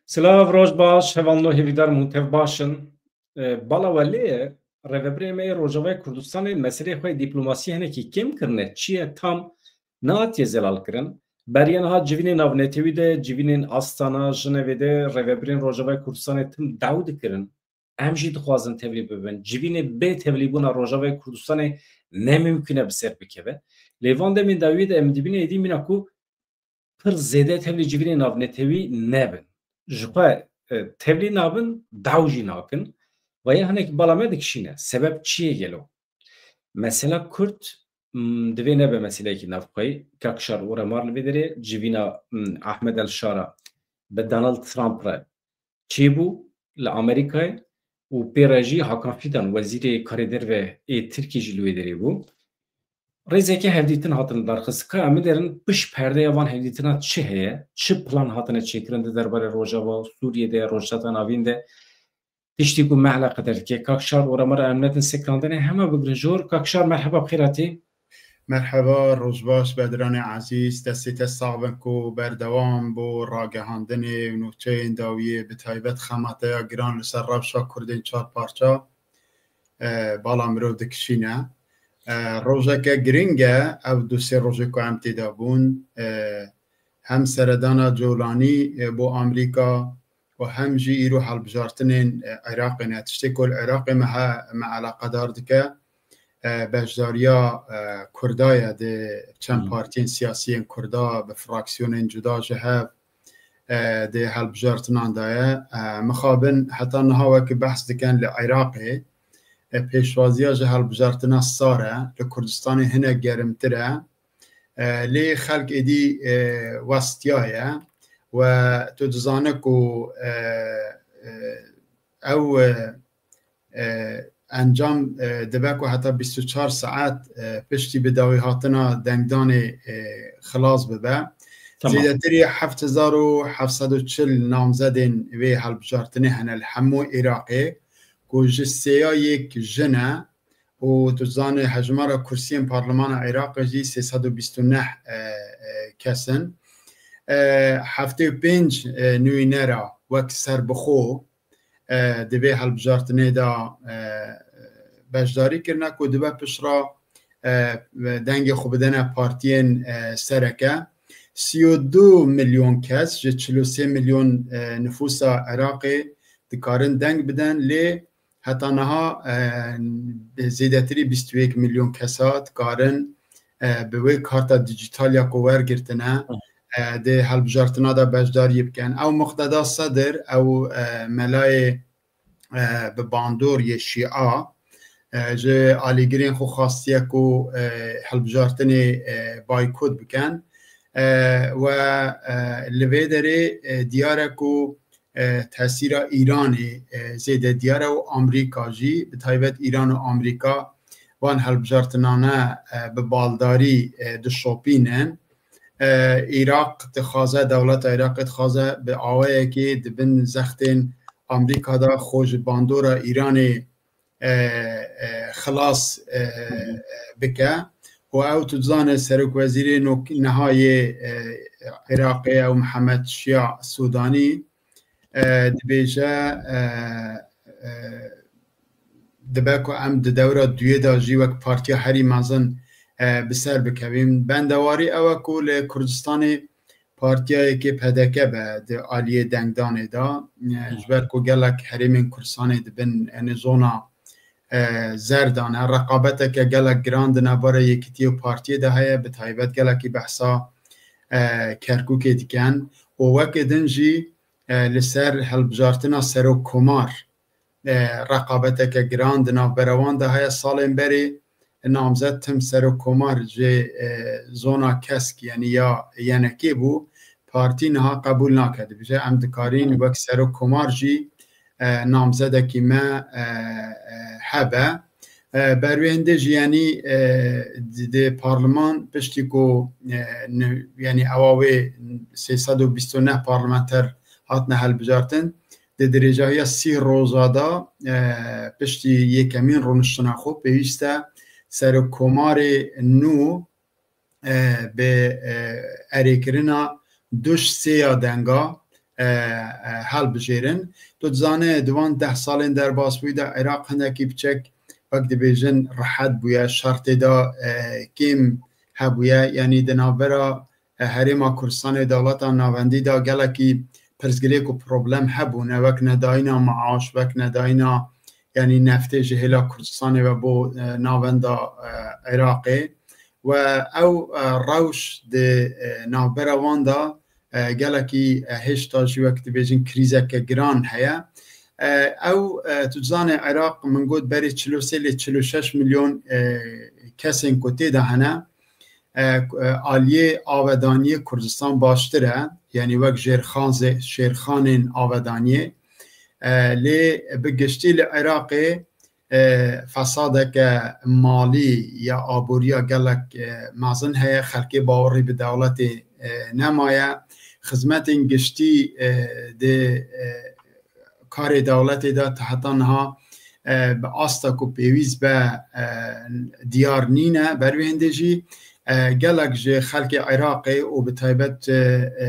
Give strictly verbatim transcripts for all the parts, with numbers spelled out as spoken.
Silav, roj baş, hevalno hêvîdar im hûn tev baş in. E, bala welê ye, rêvebirê me yê Rojavayê Kurdistanê meseleyê xwe yê dîplomasî hinekî kêm kirine. Çi ye tam nehatiye zelalkirin. Beriya niha civînê navnetewî de, civînên Astana, Jinevê de rêvebirên Rojavayê Kurdistanê tim daw dikirin. Em jî dixwazin tevlî bibin. Civînê bê tevlîbûna Rojavayê Kurdistanê ne mimkun e bi ser bikeve. Lê van demên dawiyê de em dibînin êdî mîna ku pir zêde tevlî civînê navnetewî nebin. Ji xwe, e, tevlî nabin, daw jî nakin. Ve ya hinek bala me dikişîne. Sebeb çi ye gelo? Mesela Kurd, m, divê nebe meseleyekî navxweyî. Kak Şar Oremar li vê derê civîna, m, Ahmed El Şara bi Donald Trump re çêbû li Amerîkayê û pê re jî Hakan Fidan, wezîrê karê derve ê Tirkî jî li wê derê bû. Rêzeke hevdîtin hatin darxistin. Ka em biderin pişt perdeya van hevdîtina çi heye, çi plan hatine çêkirin di derbarê Rojava û Sûriyê de, Rojhilata Navîn de, tiştî ku me eleqedar dike. Kak Şar Oremar, em netin sekrandinê, hema bigrin jor. Kak Şar, merheba, bi xêr hatî. Merheba, roj baş, Bedranê ezîz, destê te sax bin ku berdewam bo ragihandinê û nûçeyên dawiyê, bi taybet xemateya giran li ser rewşa Kurdên çar parça, e, bala mirov dikişîne. E, rojeke giring e, ev du sê rojê ku em tê de bûn, e, hem seredana Colanî, e, bo Amerîka û hem jî îro hilbijartinên, e, Iraqê ne. Tiştê ku li Iraqê me he, me eleqedar dike, e, beşdariya, e, Kurda ye di çend Hmm. partiyên siyasiyên Kurda, bi fraksiyonên cuda ji hev, e, di hilbijartinan de ye. E, mixabin heta niha wekî behs dikin li Iraqê, e, pêşwaziya ji hilbijartina sar e, li Kurdistanê hinek gerimtir e. E, lê xelk êdî, e, westiyaye we tu dizane ku, e, e, ew, e, e, encam, e, dibe ku heta bîst û çar saet, e, piştî bi dawî hatina dengdanê, e, xilas bibe. Tamam. Zêdetirî heft hezar û heft sed û çil namzedên vê hilbijartinê hene li hemû Iraqê ku ji sêya yek jin e û tu zanî hejmara kursiyên parlemana Iraqê jî sê sed û bîst û neh, e, e, kes in. E, heftê û pênc, e, nûnera wek serbixwe, e, di vê hilbijartinê de, e, beşdarî kirine ku dibe piştre, e, dengê xwe bidene partiyên, e, sereke. Sî û du milyon kes ji çil û sê milyon, e, nifûsa Iraqê dikarin deng bidin, lê heta niha, e, zêdetirî bîst û yek milyon kesa dikarin, e, bi wê karta dîjîtal ya ku wergirtine, e, di hilbijartina de beşdariyê bikin. Ew Muqteda Sedir, ew, e, melayê, e, bi bandor yê Şîa, e, ji alîgirên xwe xwastiye ku, e, hilbijartinê, e, baykot bikin. E, we, e, li vê derê, e, diyar e ku, e, tesîra Îranê, e, zêde diyar e û Amerîka jî, bi taybet Îran û Amerîka van hilbijartinane, e, bi baldarî, e, dişopînin. E, Iraq dixwaze, dewleta Iraqê dixwaze bi awayekê di bin zextên Amerîka de xwe ji bandora Îranê, e, e, xilas, e, Hı hı. bike. Û ew tu dizane serokwezîrê nok-, niha yê, e, Iraqê ew Mihemed Şia Sûdanî, e, dibêje, e, e, dibe ku em di dewra duyê de jî wek partiya herî mezin, e, bi ser bikevin. Bendewarî ew e ku li Kurdistanê partiya yekê P D K be di aliyê dengdanê de. E, Hı. ji ber ku gelek herêmên Kurdistanê di bin, yanî zona, e, zer de ne. Reqabeteke gelek giran di navbera Yekîtiyê û partiyê de heye, bi taybet gelekî behsa, e, Kerkûkê dikin. Û weke din jî, e, li ser hilbijartina serokkomar, e, reqabeteke giran di navbera wan de heye. Salên berê namzet tim serokkomar ji, e, zona Kesk, yanî ya Yenekê bû. Partî niha qebûl nake. Dibêje, em dikarîn wek serokkomar jî, e, namzedekî me, e, e, hebe. E, ber wê hindê jî, yanî, e, di, di parleman piştî ku, e, ni-, yanî ewa wê sê sed û bîst û neh parlamenter hatine hilbijartin, di dirêjahiya sî roja de, e, piştî yekemîn rûniştina xwe pêwîst e serokkomarê nû, e, bi, e, erêkirina du ji sêya denga, e, e, helbijêrin. Tu dizane di van deh salên derbasbûyî de Iraq hinekî piçek, wek dibêjin, rihet bûye, şertê de, e, kêm hebûye. Yanî di navbera, e, Herêma Kurdistanê, dewleta navendî de gelekî pirsgirêk û problem hebûne, wek nedayîna maaş, wek nedayîna, yanî neftê ji hêla Kurdistanê ve bo, e, navenda, e, Iraqê. We ew, e, rewş di, e, navbera wan de, e, gelekî, e, hêşta jî wek dibêjin krîzeke giran heye. E, ew, e, tu dizane Iraq, min got berê çil û sê lê çil û şeş milyon, e, kesên ku tê de hene, e, ku, e, aliyê avedaniyê Kurdistan baştir e, yanî wek jêrxan-, zê-, şêrxanên avedaniyê. E, lê bi giştî li Iraqê, e, fesadeke malî ya aboriya gelek, e, mezin heye, xelkê bawerî bi dewletê, e, nemaye. Xizmetên giştî, e, di, e, karê dewletê de ta heta niha, e, bi asta ku pêwîst be, e, diyar nîne. Ber wê hindê jî, e, gelek ji xelkê Iraqê û bi taybet, e, e,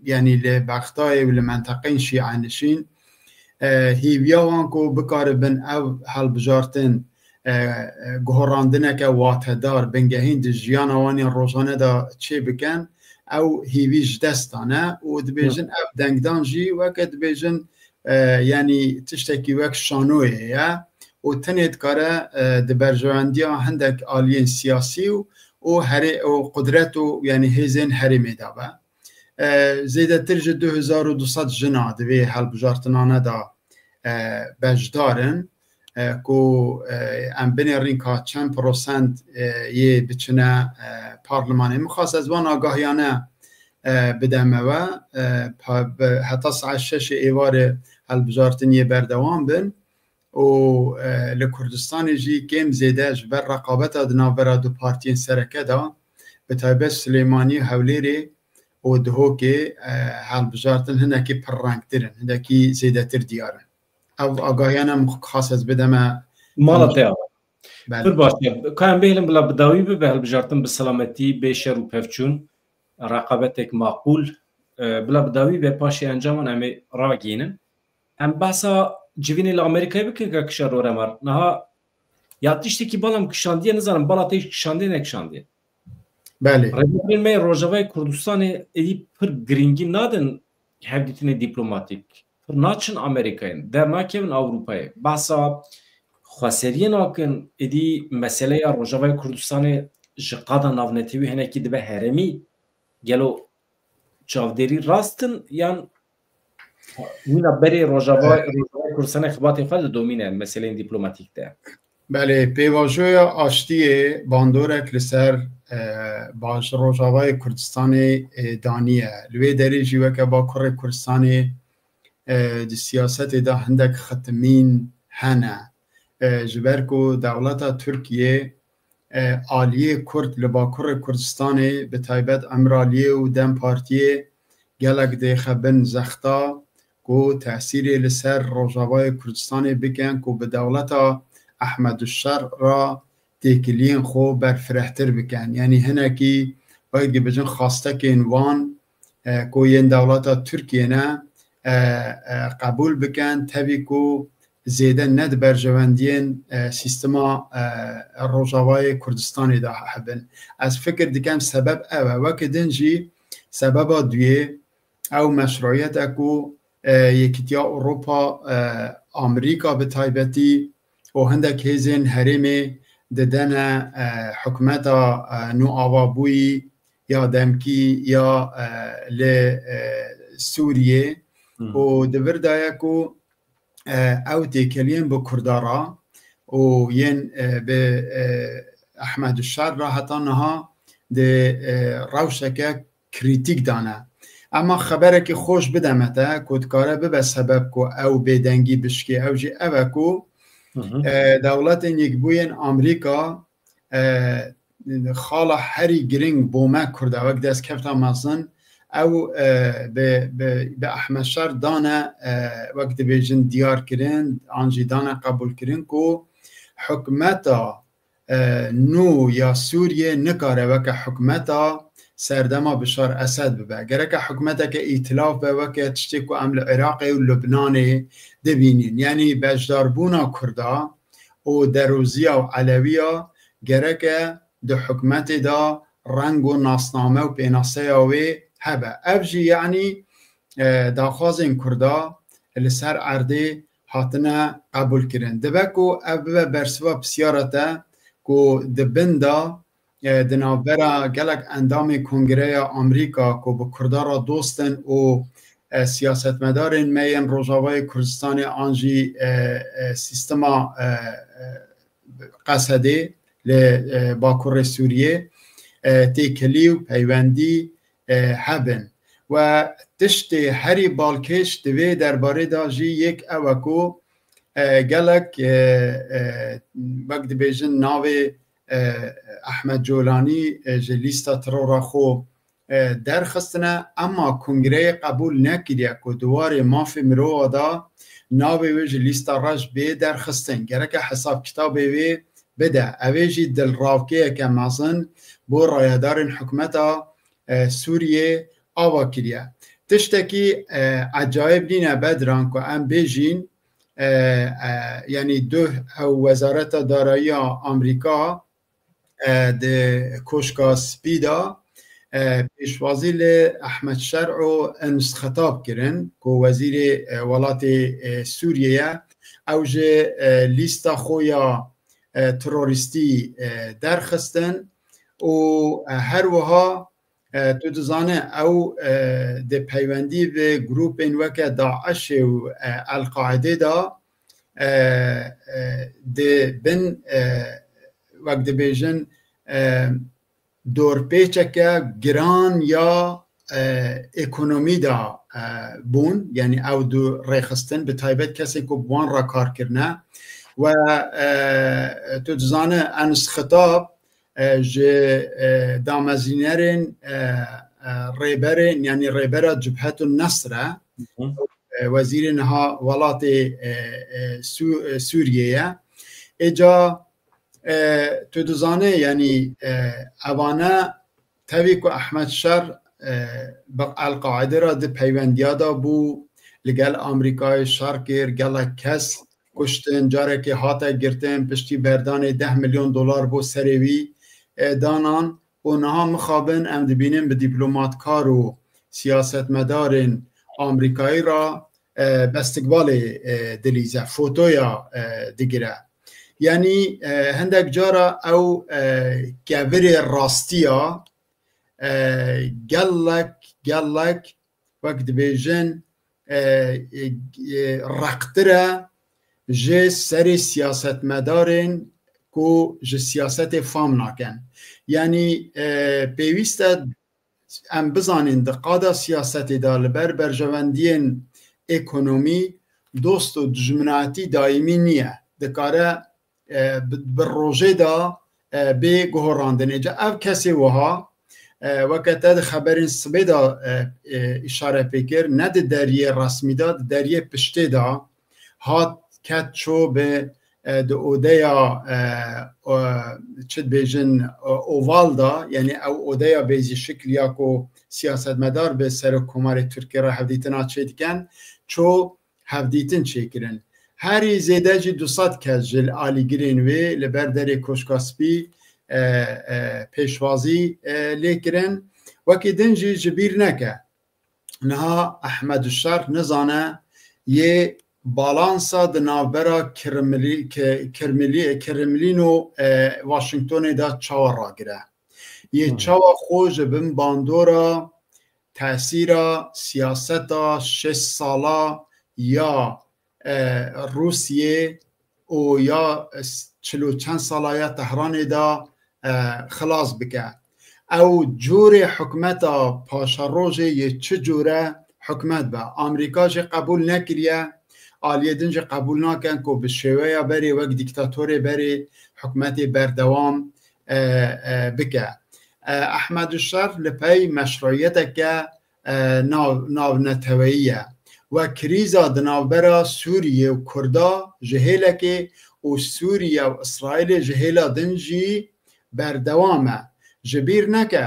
yanî li Bexdayê û li menteqeyên şîenişîn, e, hîviya wan ku bikaribin ev helbijartin, e, e, guherandineke watedar, bingehîn di jiyana wan yên rojane de çê bikin, ew hîvî ji dest dane û dibêjin ev dengdan jî weke dibêjin, e, yanî tiştekî wek şanoyê ye û tenê dikare, e, di berjewendiya hindek aliyên siyasî û, û herê-, û qudret û, yanî, hêzên herêmê de be. E, zêdetir ji du hezar û du sed jina di vê helbijartinane de, e, beşdar in, e, ku, e, em binêrîn ka çend prosent, e, yê biçine, e, parlimanê. Min xwest ez van agahiyane, e, bideme we, e, pa-, bi-, heta saet şeşê êvarê helbijartin yê berdewam bin. û, e, li Kurdistanê jî kêm zêde ji ber reqabeta di navbera du partiyên sereke de, bi taybet Silêmanî û Hewlêrê û Dihokê, e, helbijartin hinekî pirrengtir in, hinekî zêdetir diyar in. Ev agahiyane min xas ez bideme. Mala te ya. Belê. Pir baş e. Ka em bêhilin bila bi dawî bibe helbijartin bi selametî, bê şer û pevçûn, reqabetek maqûl, e, bila bi dawî be, paşê encaman em ê ragihînin. Em behsa civînê li Amerîkayê bikin, ka kişa Roremar. Niha ya tiştekî bal em kişandiye, nizanim bala te kişandiye nekişandiye. Belê. Rêveberên me yê Rojavayê Kurdistanê êdî pir girîngî nadin hevdîtinê dîplomatîk. Pir naçin Amerîkayê, dernakevin Ewropayê. Behsa xweseriyê nakin, êdî meseleya Rojavayê Kurdistanê ji qada navnetewî hinekî dibe herêmî. Gelo çavdêrî rast in yan wîna berê Rojava, Rojava Kurdistanê xibatê xwe didomîne meseleyên dîplomatîk de? Belê, pêvajoya aştiyê bandorek li ser, e, baş Rojavayê Kurdistanê, e, daniye. Li wê derê jî weke Bakurê Kurdistanê, e, di siyasetê de hindek xitimîn hene. E, ji ber ku dewleta Tirkiyê, e, aliyê Kurd li Bakurê Kurdistanê, bi taybet Emiraliyê û DEM Partiyê gelek dêxe bin zexta ku tesîrê li ser Rojavayê Kurdistanê bikin ku bi dewleta Ehmed Şer re têkiliyên xwe berfirehtir bikin. Yanî hinekî wek dibêjin xastekên wan, e, ku yên dewleta Tirkiyê ne, e, e, qebûl bikin, tevî ku zêde ne di berjewendiyên, e, sîstema, e, Rojavayê Kurdistanê de hebin. Ez fikir dikim sebeb ew e. Weke din jî sebeba duyê ew meşruiyet e ku, e, Yekîtiya Ewropa, e, Amerîka bi taybetî û hindek hêzên herêmê didene, e, hikûmeta, e, nûavabûyî ya demkî ya, e, li, e, Sûriyê. Hı. Û di vir de ye ku, e, ew têkeliyên bi Kurda re û yên, e, bi, e, Ehmed Şer re heta niha di, e, rewşeke krîtîk de ne. Ema xeberekî xweş bideme te ku dikare bibe sebeb ku ew bêdengî bişkê, ew jî ev e ku, Hı hı. e, Dewletên Yekbûyên Amerîka, e, xala herî giring bo me Kurda wek destkefta mezin, ew, e, bi, bi, bi Ehmed Şer dane, e, wek dibêjin diyar kirin, an jî dane qebûl kirin ku hikûmeta, e, nû ya Sûriyê nikare weke hikûmeta serdema Bişar Esed bibe. Gereke hikûmeteke îtilaf be, weke tiştê ku em li Iraqê û Lubnanê dibînin. Yanî beşdarbûna Kurda û Deroziya û Elewiya gereke di hikûmetê de reng û nasname û pênaseya wê hebe. Ev jî, yanî, e, daxwazên Kurda li ser erdê hatine qebûlkirin. Dibe ku ev bibe bersiva pisyara te ku di bin de, e, di navbera gelek endamên Kongreya Amerîka ku bi Kurda re dost in û, e, siyasetmedarên me yên Rojavayê Kurdistanê an jî, e, e, sîstema, e, e, Qesedê li, e, Bakurê Sûriyê, e, têkilî û peywendî, e, hebin. We tiştê herî balkêş di vê derbarê de jî yek ew e ku, e, gelek, e, e, wek dibêjin navê, e, Ehmed Colanî, e, ji lîsta terora xwe, e, derxistine, ema Kongreyê qebûl nekiriye ku di warê mafê mirova de navê wê ji lîsta reş bê derxistin. Gereke hesabkitabê wê bide. Ev ê jî dilravkeyeke mezin bo rayedarên hikûmeta, e, Sûriyê ava kiriye. Tiştekî, e, ecayib nîne Bedran ku em bêjîn, e, e, yanî duh ew Wezareta Darayiya Amerîka, e, di Koşka Spî de, e, pêşwazî li Ehmed Şer'o Ernst Xetab kirin, ku wezîrê, e, welatê, e, Sûriyê ye. Ew ji, e, lîsta xwe ya, e, terorîstî, e, derxistin û, e, her wiha, e, tu dizane ew, e, di peywendî bi grûpên weke DAIŞê û, e, El-Qaidê de, e, e, di bin, e, wek dibêjin, e, dorpêçeke giran ya, e, ekonomî de, e, bûn, yanî ew du rêxistin, bi taybet kesên ku bi wan re kar kirine. We, e, tu dizane Ernst Xetab, e, ji, e, damezrînerên, e, e, rêberên, yanî rêbera Cibhetun Nesr e, e, wezîrê niha welatê, e, e, Sû-, e, Sûriyê ye. Êca, e, tu dizane, yanî, e, evane tevî ku Ehmed Şer, e, bi El-Qaide re di peywendiya de bû, li gel Amerîkayê şer kir, gelek kes kuştin, carekê hate girtin, piştî berdanê deh milyon dolar bo serê wî, e, danan û niha mixabin em dibînin bi dîplomatkar û siyasetmedarên Amerîkayî re, e, bestiqbalê, e, dilîze, fotoya, e, digire. Yanî, e, hindek cara ew, e, kevirê rastiya, e, gelek, gelek, wek dibêjin, e, e, e, reqtir e ji serê siyasetmedarên ku ji siyasetê fam nakin. Yanî, e, pêwîst e em bizanîn di qada siyasetê de li ber berjewendiyên ekonomî dost û dijminatî daîmî niye. Dikare, e, bi, bi rojê de, e, bê guhorandinê. Ca ev kesê wiha, e, weke te di xeberên sibê de, e, e, îşare pê kir, ne di deriyê resmî de, di deriyê piştê de hat ket ço bi, e, di odeya, e, o, çi dibêjin, o, oval de, yanî ew odeya bêzî şikil ya ku siyasetmedar bi serokkomarê Tirkiyê re hevdîtina çêdikin, ço hevdîtin çêkirin. Herî zêde jî du sed kes ji alîgirên wê li ber derê Koşka Spî, e, e, pêşwazî, e, lê kirin. Wekî din jî ji bîr neke. Niha Ehmed Şer nizane yê balansa di navbera Kirimlî-, Ki-, Kirmlî-, Kirimlîn û, e, Washingtonê de çawa ragire. Yê Hmm. çawa xwe ji bin bandora tesîra siyaseta şeş sala ya, e, Rûsiyê û ya, e, çil û çend sala ya Tehranê de, e, xilas bike. Ew cûrê hikûmeta paşerojê yê çi cûre hikûmet be? Amerîka jî qebûl nekiriye, aliyê din jî qebûl nakin ku bi şêweya berê wek dîktatorê berê hikûmetê berdewam, e, e, bike. E, Ehmed Şer li pey meşrûiyeteke, e, nav-, navneteweyî ye. We krîza di navbera Sûriyê û Kurda ji hêlekê û Sûriye û Îsraîlê ji hêla din jî berdewam e. Ji bîr neke,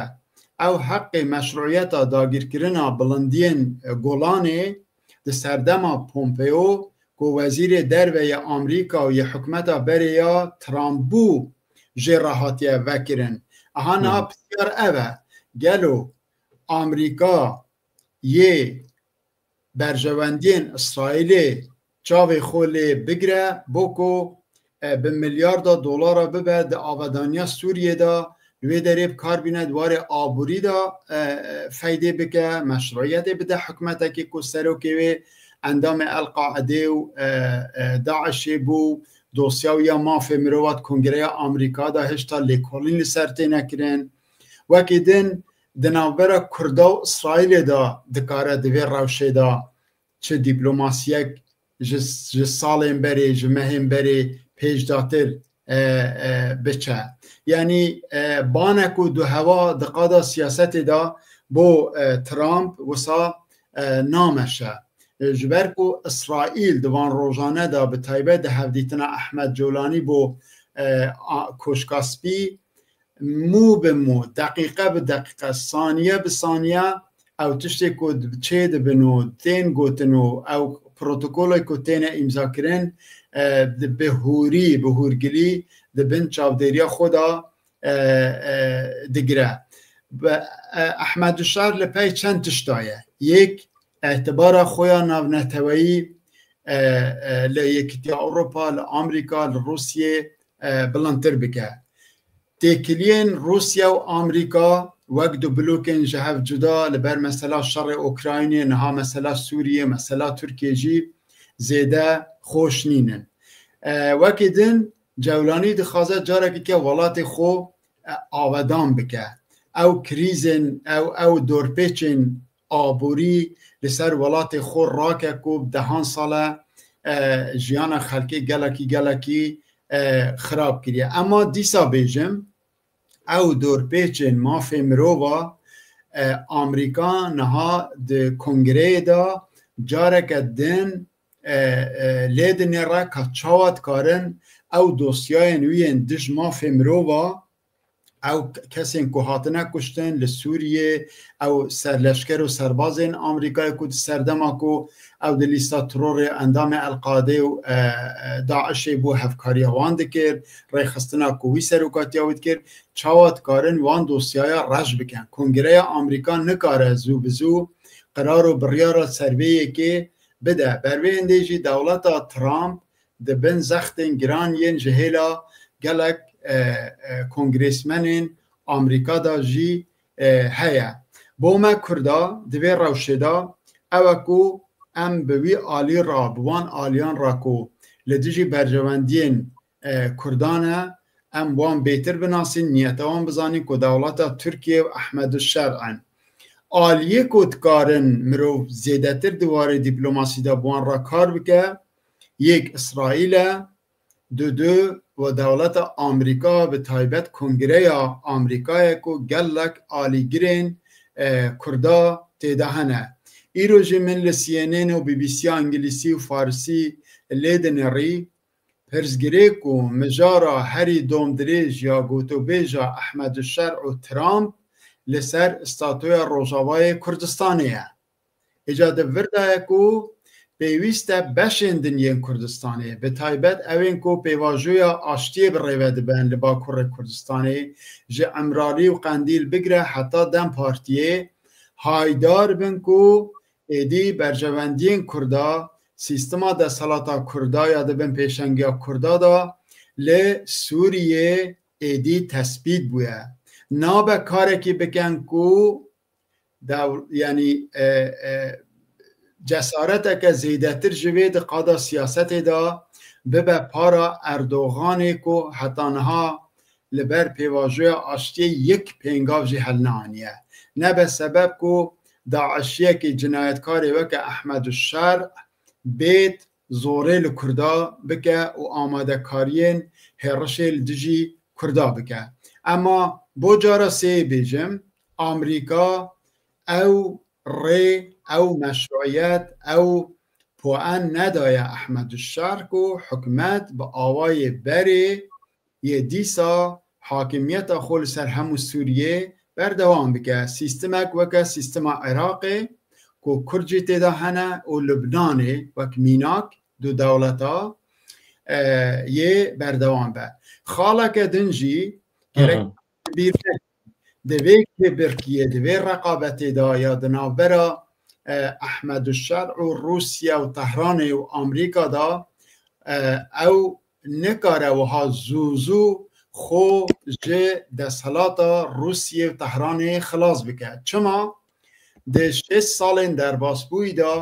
ew heqê meşruiyeta dagirkirina bilindiyên Golanê di serdema Pompeo ku wezîrê derve yê Amerîka û yê hikûmeta berê ya Trump bû jê re hatiye vekirin. Aha niha pisyar ev e. Gelo Amerîka yê berjewendiyên Îsraîlê çavê xwe lê bigire, bo ku, e, bi milyarda dolara bibe di avedaniya Sûriyê de, li wê derê bi kar bîne, di warê aborî de, e, e, feydê bike, meşruiyetê bide hikûmetekê ku serokê wê endamê El-Qaidê û, e, e, DAIŞê bû, dosya wî ya mafê mirova di Kongreya Amerîka de hêşta lêkolîn li ser têne kirin. Wekî din di navbera Kurda û Îsraîlê de dikare di vê rewşê de çi dîplomasiyek ji, ji salên berê, ji mehên berê pêşdatir, e, e, biçe. Yanî, e, banek û duhewa di qada siyasetê de bo, e, Trump wisa, e, nameşe. E, ji ber ku Îsraîl di van rojane de bi taybet di hevdîtina Ehmed Colanî bo, e, a, Koşka Spî, mû bi mû, deqîqe bi deqîqe, saniye bi saniye ew tiştê ku di-, çê dibin û tên gotin û ew protokolê ku têne îmzakirin, e, di, bi hûrî, bi hûrgilî di bin çavdêriya xwe de, e, e, digire. Bi, e, Ehmed Şer li pey çend tişta ye. Yek, îtibara xwe ya navneteweyî, e, e, li Yekîtiya Ewropa, li Amerîka, li Rûsiyê, e, bilindtir bike. Têkiliyên Rûsya û Amerîka wek du blokên ji hev cuda li ber mesela şerê Ukraynê, niha mesela Sûriyê, mesela Tirkiye jî zêde xweş nînin. E, wekî din Cewlanî dixwaze carekê ke welatê xwe, e, avedan bike. Ew krîzên, ew, ew dorpêçên aborî li ser welatê xwe rake ku dehan sal e, e, jiyana xelkê gelekî, gelekî, e, xirab kiriye. Ema dîsa bêjim, ew dorpêçên mafê mirova, e, Amerîka niha di kongreyê de careke din, e, e, lê dinêre ka çawa dikarin ew dosyayên wî yên dij mafê mirova, ew kesên ku hatine kuştin li Sûriyê, ew serleşker û serbazên Amerîkayê ku di serdema ku ew di lîsta terorê endamê El-Qadê û, e, e, DAIŞê bû, hevkariya wan dikir, rêxistina ku wî serokatiya wî dikir, çawa dikarin wan dosyaya reş bikin? Kongreya Amerîka nikare zû bi zû qerar û biryara ser vê yekê bide. Ber vê hindê jî dewleta Trump di bin zextên giran yên ji hêla gelek, e, e, kongresmenên Amerîka de jî, e, heye. Bo me Kurda di vê rewşê de ew e ku em bi wî alî re, bi wan aliyan re ku li dijî berjewendiyên, e, Kurdan e, em wan bêtir binasîn, niyeta wan bizanîn ku dewleta Tirkiye û Ehmed Şer in. Aliyê ku dikarin mirov zêdetir di warê dîplomasî de bi wan re kar bike, yek Îsraîl e, du du we dewleta Amerîka, bi taybet Kongreya Amerîkayê ku gelek alîgirên, e, Kurda tê de hene. Îro jî min li C N N û B B C ya Îngilîsî û Farisî lê dinêrî, pirsgirêk û mijara herî domdirêj ya gotûbêja Ehmed Şer û Trump li ser statuya Rojavayê Kurdistanê ye. Îca di vir de ye ku pêwîst e beşên din yên Kurdistanê, bi taybet ewên ku pêvajoya aştiyê bi rê ve dibin li Bakurê Kurdistanê, ji Îmralî û Qendîl bigire heta DEM Partiyê, haydar bin ku êdî berjewendiyên Kurda, sîstema desthilata Kurda ya di bin pêşengiya Kurda de li Sûriyê êdî tespît bûye. Nabe karekî bikin ku dew-, yanî, e, e, cesareteke zêdetir ji vê di qada siyasetê de bibe para Erdoganê ku heta niha li ber pêvajoya aştiyê yek pêngav jî helneaniye. Nebe sebeb ku DAIŞiyekî cinayetkarê weke Ehmed Şer bêt zorê li Kurda bike û amadekariyên hêrişê li dijî Kurda bike. Ema bo cara sêyê bêjim, Amerîka ew rê, ew meşruiyet, ew poen nedaye Ehmed Şer ku hikûmet bi awayê berê yê dîsa hakimiyeta xwe li ser hemû Sûriyê berdewam bike. Sîstemek weke sîstema Iraqê ku Kurd jî tê de hene û Lubnanê wek mînak du dewleta, e, yê berdewam be. Xaleke din jî gerek Hı hı. bîr ne. Di vê kêbirkiyê, di vê reqabetê de ya di navbera, e, Ehmeduşşer û Rûsya û Tehranê û Amerîka de, e, ew nikare wiha zû zû xwe ji desthilata Rûsiyê û Tehranê xilas bike. Çima? Di şêst salên derbasbûyî de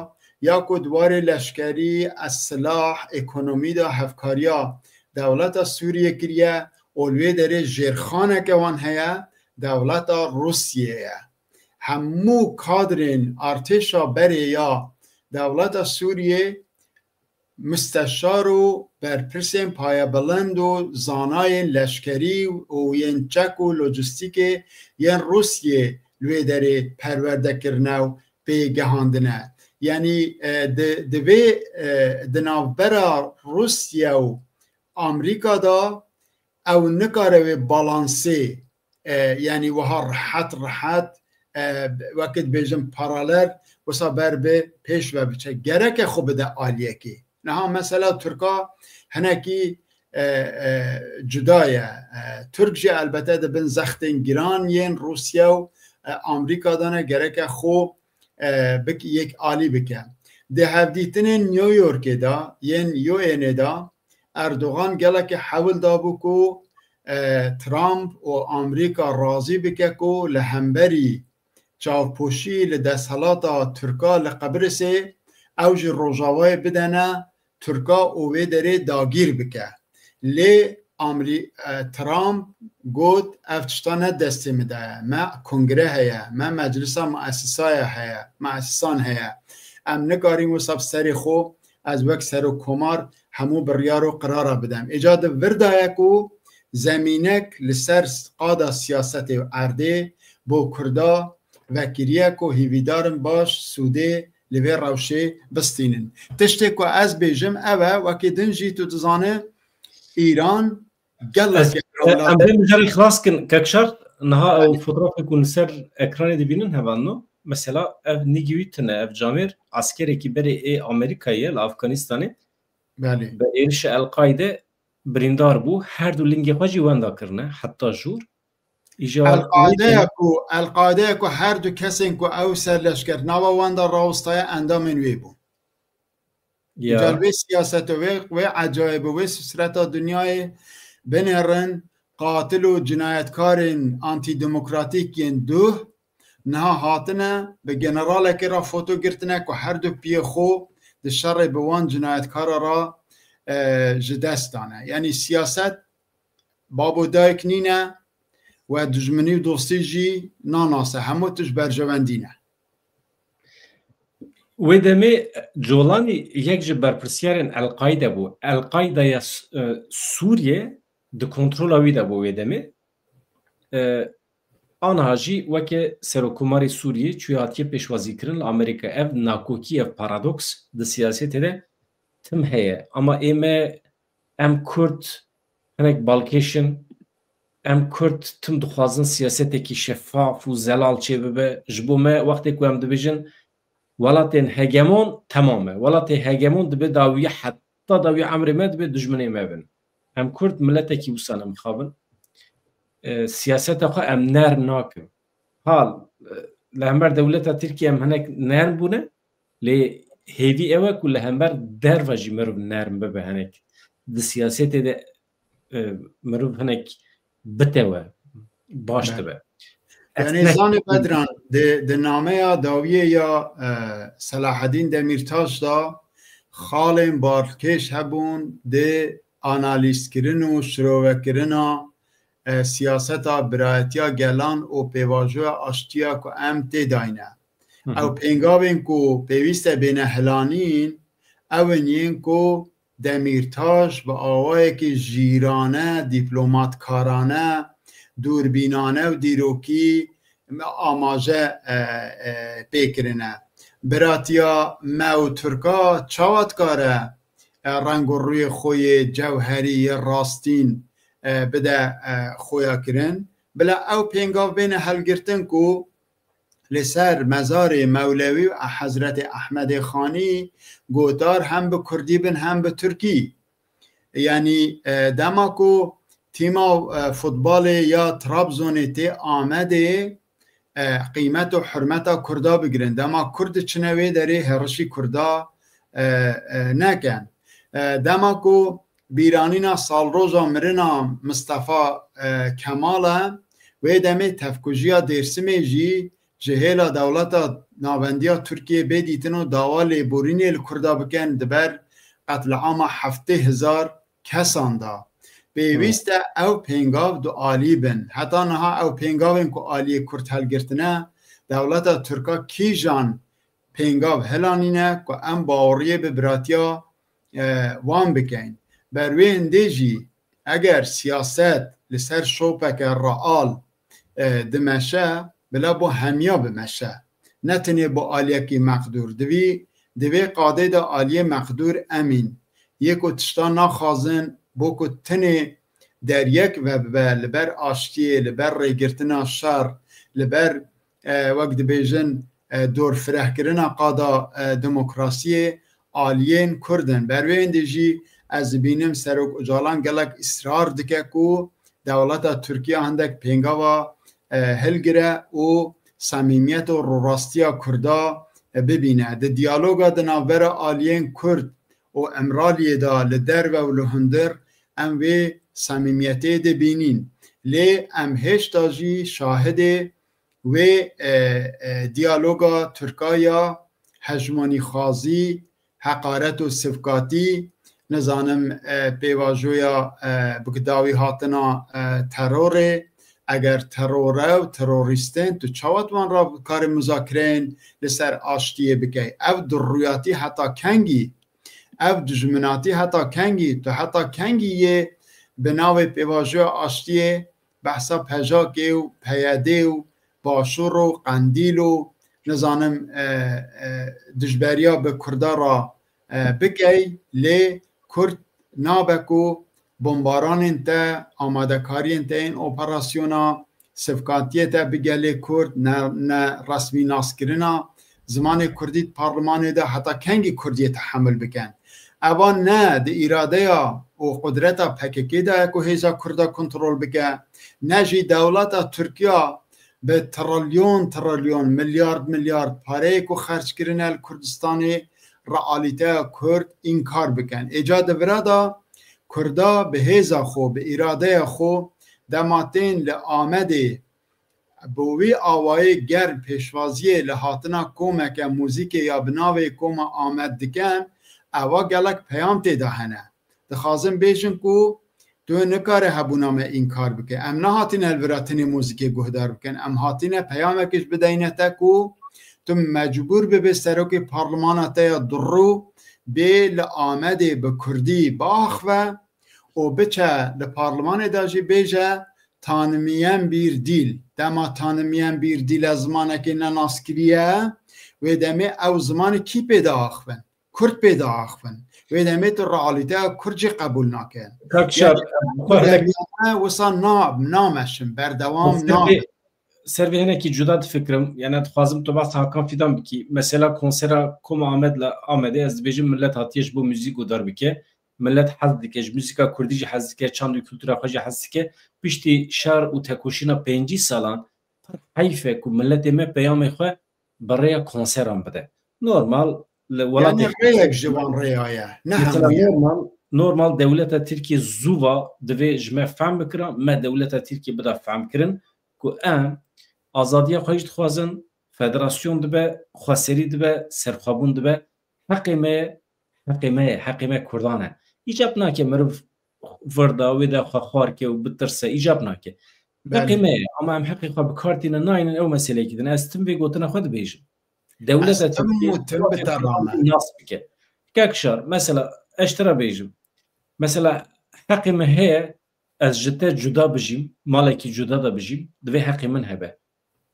ya ku di warê leşkerî, esilah, ekonomî de hevkariya dewleta Sûriyê kiriye û li wê derê jêrxaneke wan heye, dewleta Rûsiyê ye. Hemû kadrên artêşa berê ya dewleta Sûriyê, musteşar û berpirsên payebilind û zanayên leşkerî û yên çek û lojîstîkê yên Rûsiyê li wê derê perwerde kirine û pê gihandine. Yanî, e, di, di vê, e, di navbera Rûsya û Amerîka de ew nikare wê balansê, e, yanî wiha rehet rehet, e, wekî dibêjin paralel wisa ber bi pêş ve biçe. Gereke xwe bide aliyekê. Niha mesela Tirka hinekî, e, e, cuda ye. E, Tirk jî elbete di bin zextên giran yên Rûsya û, e, Amerîka de ne, gereke xwe, e, bik-, yek alî bike. Di hevdîtinên New Yorkê de, yên U N'ê de, Erdogan gelekî hewl dabû ku, e, Trump û Amerîka razî bike ku li hemberî çavpoşî li desthilata Tirka li Qibrisê ew ji Rojavayê bidene Tirka û wê derê dagîr bike. Lê Amerî-, e, Trump got, ev tişta ne destê min de ye. Me kongre heye, me meclisa muesisaya heye, muesisan heye. Em nikarîn wisa bi serê xwe ez wek serokkomar hemû biryar û qirara bidem. Îca di vir de ye ku zemînek li ser qada siyasetê û erdê bo Kurda vekiriye ku hêvîdar in baş sûdê li vê rewşê bistînin. Tiştê ku ez bêjim ev e, wekî din jî tu dizane Îran gelek Ez, gerek e, em welat e. Vê mijarê xilas kin, Kekşar, niha ew Belê. Fotoğrafê ku li ser ekranê dibînin hevalno. Mesela ev nîgî wî tune, ev camêr askerekî berê ê Amerîkayê ye li Afganistanê. Belê. Bi êrişa El-Qaide birîndar bû. Her du lingê xwe jî wenda kirine, heta jûr. Îja El-Qaide ya ku, El-Qaide ya ku her du kesên ku ew ser leşker nava wenda rawestaye endamên wê bûn. Ya. Îca li vê siyaseta wê, wê ecayîb û wê sisreta dinyayê binêrin, qatil û cinayetkarên antidemokratîk yên duh niha hatine bi generalekê re foto girtine ku her du piyê xwe di şerê bi wan cinayetkara re, e, ji dest dane. Yanî siyaset bab û dayik nîne, we dijminî û dostî jî nanase. Hemû tişt berjewendî ne. Wê demê Colanî yek ji berpirsiyarên El-Qaide bû. El-Qaidaya S-, e, Sûriyê di kontrola wî de bû wê demê. E, aniha jî weke Serokkomarê Sûriyê çûye hatiye pêşwazîkirin li Amerîka. Ev nakokî, ev paradoks di siyasetê de tim heye. Ama ê me, em Kurd hinek balkêş in, em Kurd tim dixwazin siyasetekî şefaf û zelal çêbibe. Ji bo me wextê ku em dibêjin welatên hegemon, temam e. Welatê hegemon dibe dawiya, heta dawiya emrê me dibe dijminê me bin. Em Kurd miletekî wisa ne mixabin. E, siyaseta xwe em nerm nakin. Hal, e, li hember dewleta Tirkiye em hinek nerm bûne, lê hêvî ew e ku li hember derve jî mirov nerm bibe hinek. Di siyasetê de, e, mirov hinek bitewe, baş Be. dibe. Ez Yanî ne- Zanî Bedran, di, di nameya dawiyê ya, e, Selahedîn Demîrtaş de xalên balkêş hebûn di analîzkirin û şirovekirina, e, siyaseta birayetiya gelan û pêvajoya aştiya ku em tê dayne. Hı hı. Ew pêngavên ku pêwîst e bêne hilanîn, ew in yên ku Demîrtaş bi awayekî jîrane, dîplomatkarane, dûrbînane û dîrokî amaje, e, e, pê kirine. Biratiya me û Tirka çawa dikare, e, reng û rûyê xwe yê cewherî, yê rastîn, e, bide, e, xuya kirin? Bila ew pêngav bêne helgirtin ku li ser mezarê Mewlewî û Hezretê Ehmedê Xanî gotar hem bi kurdî bin hem bi tirkî. Yanî, e, dema ku tîma, e, futbalê ya Trabzonê tê Amedê, e, qîmet û hurmeta kurda bigirin. Dema kurd diçine wê derê hêrişî kurda, e, e, neken. E, dema ku bîranîna salroja mirina Mistefa, e, Kemal e, wê demê tevkujiya Dêrsimê jî ji hêla dewleta navendiya Tirkiyê bê dîtin û dawa lêborînê li kurda bikin di ber qetlîama heftê hezar kesan de. Pêwîst e ew pêngav dualî bin. Heta niha ew pêngavên ku aliyê kurd helgirtine, dewleta tirka kîjan pêngav hilanîne ku em baweriyê bi biratiya, e, wan bikeyn. Ber wê hindê jî eger siyaset li ser şopeke real, e, dimeşe, bila bo hemiya bimeşe. Ne tenê bo aliyekî meqdûr. Divî, di vê qadê de aliyê meqdûr em în. Yê ku tişta naxwazin, bo ku tenê deryek vebibe li ber aştiyê, li ber rêgirtina şer, li ber, e, wek dibêjin, e, dorfirehkirina qada, e, demokrasiyê aliyên Kurd in. Ber wê hindê jî ez dibînim Serok Ocalan gelek israr dike ku dewleta Tirkiye hindek pêngava, e, hilgire û samîmiyet û rûrastiya Kurda, e, bibîne. Di diyaloga di navbera aliyên Kurd û Îmraliyê de li derve û li hundir em vê samîmiyetê dibînîn. Lê em hêşta jî şahidê wê, e, e, diyaloga Tirka ya hejmonîxwazî, heqaret û sivkatî, nizanim, e, pêvajoya, e, bi dawî hatina, e, terorê, eger teror e û terorîst in, tu çawa di wan re karê muzakireyên li ser aştiyê bikey? Ev durrûyatî heta kengî? Ev dijminatî heta kengî? Tu heta kengî yê bi navê pêvajoya aştiyê behsa PJAKê û PYDê û Başûr û Qendîl û nizanim, e, e, dijberiya bi Kurda re, e, bikey, lê Kurd nabe ku bombaranên te, amadekariyên te yên operasyona, sivkatiyê te bi gelê Kurd, ne, ne resmî naskirina zimanê Kurdî di parlimanê de heta kengî Kurdiyê tehemul bikin? Eva ne di îradeya û qudreta PKK de ye ku hêza Kurda kontrol bike, ne jî dewleta Tirkiya bi trilyon trilyon, milyard milyard pareyê ku xerc kirine li Kurdistanê, realîteya Kurd înkar bikin. Êca di vira de Kurda bi hêza xwe, bi îradeya xwe dema tên li Amedê bi wî awayê germ pêşwaziyê li hatina komeke muzîkê ya bi navê Koma Amed dikin, eva gelek peyam tê de hene. Dixwazin bêjin ku tu nikare hebûna me înkar bike. Em nehatine li vira tenê muzîkê guhdar bikin. Em hatine peyamekê ji bideyne te ku tu mecbûr bibe serokê parlimana te ya durû bê li Amedê bi kurdî biaxive û biçe li parlimanê de jî bêje, tanimiyen bir dil. Dema tanimiyen bir dile zimanekê nenaskirî ye, wê demê ew zimanê kî pê diaxivin? Kurd pê diaxivin. Wê demê tu realîteya Kurd jî qebûl nake. Kak Şar, Yani, xwe hinek derya me wisa na, nameşin, berdewam ser nabe. Vê, ser vê hinekî cuda difikirim. Yani dixwazim tu behsa Hakan Fidan bikî. Mesela konsera Koma Amed li Amedê, ez dibêjim millet hatiye ji bo muzîk guhdar bike. Millet hez dike, ji muzîka Kurdî jî hez dike, çand û kultura xwe jî hez dike. Piştî şer û tekoşîna pêncî salan, pir heyf e ku milletê me peyamê xwe bi rêya konseran bide. Normal, li welatê Yani rêyek ji wan rêya ye, ne Mesela hemû ye. Normal, normal dewleta Tirkiye zû va divê ji me fehm bikira, me dewleta Tirkiye bida fehm kirin ku em azadiya xwe jî dixwazin, federasyon dibe, xweserî dibe, serxwebûn dibe. Heqê me ye, heqê me ye, heqê me Kurdan e. Îcab nake meriv vir da wê de xwe xwar ke û bitirse, îcab nake. Belê. Heqê me ye, ama em heqê xwe bi kar tîne naynin, ew meseleyekî din e. Ez tim vê gotina xwe dibêjim. Dewleta Tirkiyê tim bi te nas bike. Kek Şar, mesela, ez ji te re bêjim. Mesela, heqê me heye, ez ji te cuda bijîm, malekî cuda de bijîm, divê heqê min hebe.